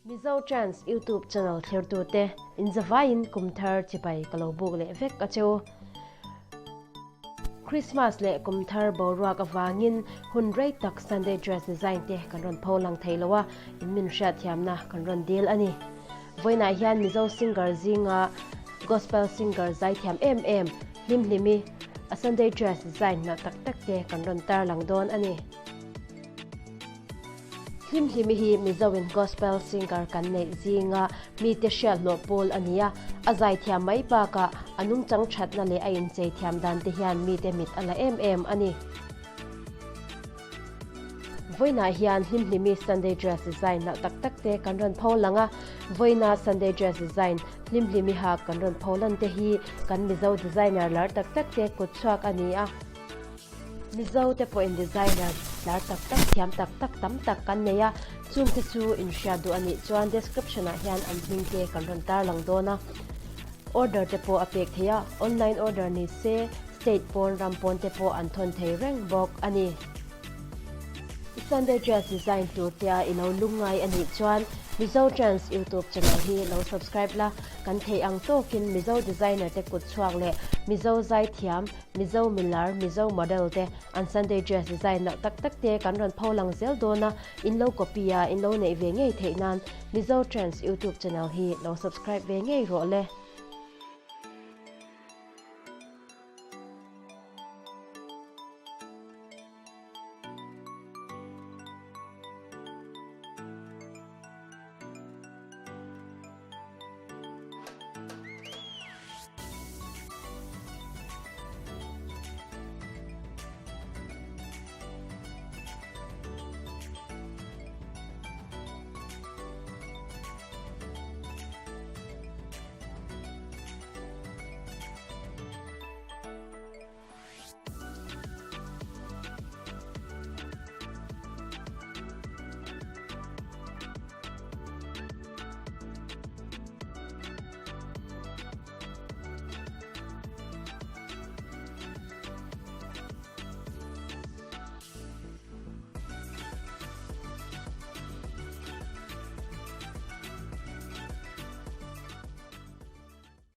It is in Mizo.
Mizo Trends YouTube channel thlirtute inzavaiin kum thar chibai ka lo buk leh vek a cheu. Christmas leh kum thar boruak avangin hun rei tak Sunday dress design te kan rawn pho lang thei lo a, in min hriatthiamna kan rawn dil a ni. Vawiinah hian Mizo singer zinga gospel singer zaithiam em em Hlimhlimi a Sunday dress design nalh tak tak te kan rawn tarlang dawn a ni. Hlimhlimi hi Mizoin gospel singer kan neih zinga mite hriat hlawh pawl a ni a, a zaithiam mai bakah a nungchang thatna leh a inchei thiam dan te hian mite mit a la em em a ni. Vawiinah hian Hlimhlimi Sunday dress design nalh tak tak te kan rawn pho lang a, vawiina Sunday dress design Hlimhlimi hak kan rawn pho lan te hi kan Mizo designer lar tak tak te kutchhuak a ni a. Mizo te pawhin designer lar tak tak thiam tak tak tam tak kan nei a, chungte chu inhriat duh a nih chuan description ah hian an hming te kan rawn tarlang dawn a, order te pawh a pek thei a, online order ni se state pawn ram pawn te pawh an thawn thei reng bawk a ni. I Sunday dress design tur te a i lo lungngai a nih chuan Mizo Trends YouTube channel hi lo subscribe la, kan theih ang tawkin Mizo designer te kut chhuak leh Mizo zaithiam Mizo milar, Mizo model te an Sunday dress design nalh tak tak te kan rawn pho lang zel dawn a, in lo copy a in lo neih ve ngei theih nan Mizo Trends YouTube channel hi lo subscribe ve ngei rawh le.